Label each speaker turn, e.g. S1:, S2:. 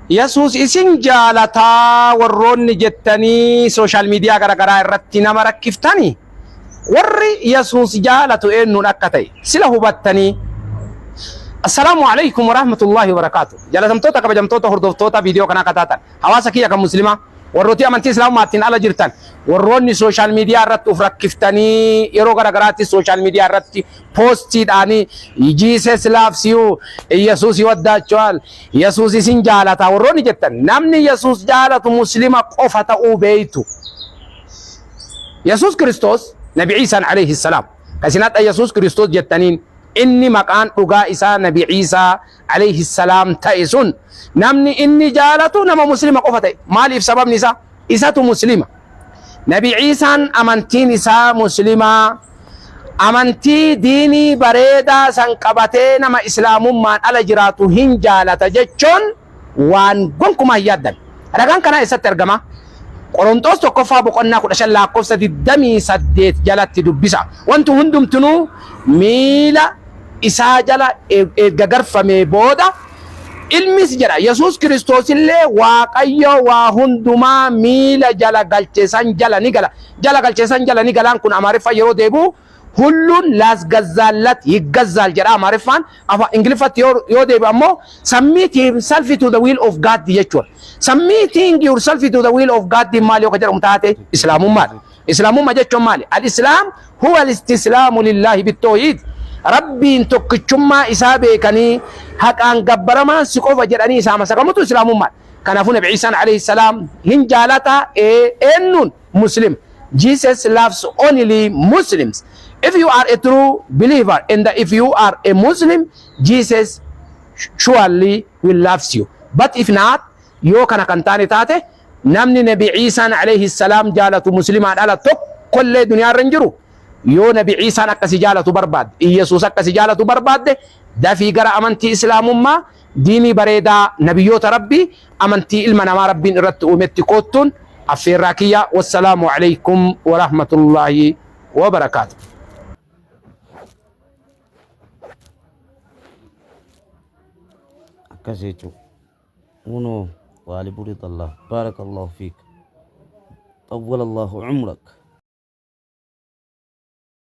S1: Yesuus isin jaalataa warroonni jettanii social media garagaraa irratti nama rakkiftani warri Yesuus jaalatu eenyuun akka ta'e sila hubattanii. Assalaamu alaikum warahmatullahi wabarakaatu. Jaalatamtoota, kabajamtoota hordoftoota viidiyoo kanaa akka taatan, hawaasa kiyya kan muslimaa, warrooti amantii islaamummaatiin ala jirtan, warroonni social media irratti uf rakkiftanii yeroo garagaraatti social media irratti poostiidhaanii "Jesus loves you", "Yesuus ይወዳችኋል", "Yesuus isin jaalata" warroonni jettan, namni Yesuus jaalatu muslima qofa ta'uu beeytu. Yesuus Kiristoos, Nabi Iisaan alayhi salaam, kan hadha Yesuus Kiristoos jettaniin, inni maqaan dhugaa isaa Nabi Iisaa alayhi salaam ta'e sun, namni inni jaalatu nama muslima qofa ta'e. Maaliif? Sababni isaa isatu muslima. Nabi Iisaan amantiin isaa muslimaa, amantii diinii bareedaa san qabatee nama islaamummaan ala jiraatu hin jaalata jechuun waan gonkumaa hin yaaddan. Ragaan kanaa eessatti argama? Qorontoos tokkoffaa boqonnaa 15 lakkoofsa 28 jalatti dubbisa. Wanti hundumtinuu miila isaa jala erga garfamee booda, ilmis jedha, Yesuus Kiristoos illee Waaqayyo waa hundumaa miila jala galche san jala ni gala. Jala galche san jala ni galaan kun Amaariffa yeroo deebi'u "ሁሉን ላስገዛለት ይገዛል" jedha Amaariffaan. Afaan Ingiliffatti yoo deebi'u ammoo "submit himself to the will of God" jechuudha. Submitting yourself to the will of God maali yoo ka jedhamu taate, islaamummaadha. Islaamummaa jechuun maali? الإسلام هو الاستسلام لله بالتوحيد. Rabbiin tokkichummaa isaa beekanii, haqaan gabbaramaan si qofa jedhanii isaa masakamutu islaamummaadha. Kanaafuu Nabi Iisaan alayhi salaam hin jaalata eenyuun? Muslim. Jesus loves only Muslims. If you are a true believer and if you are a Muslim, Jesus surely will loves you. But if not, yoo kana kan taane taate, namni Nabi Iisaan alayhi salaam jaalatu muslimaan ala tokkollee duniyaarra hin jiru. Yoo Nabi Iisaan akkasi jaalatu barbaadde, Iyesuus akkasi jaalatu barbaadde, dafii gara amantii islaamummaa, diinii bareedaa nabiyyoota rabbii, amantii ilma namaa rabbiin irratti uumetti koottuun affeerraa kiyya. Wassalaamu alaykum warahmatullaahi wabarakaatu.
S2: Akkas jechuudha. Kunoo waali buridallah, بارك الله فيك، طول الله عمرك.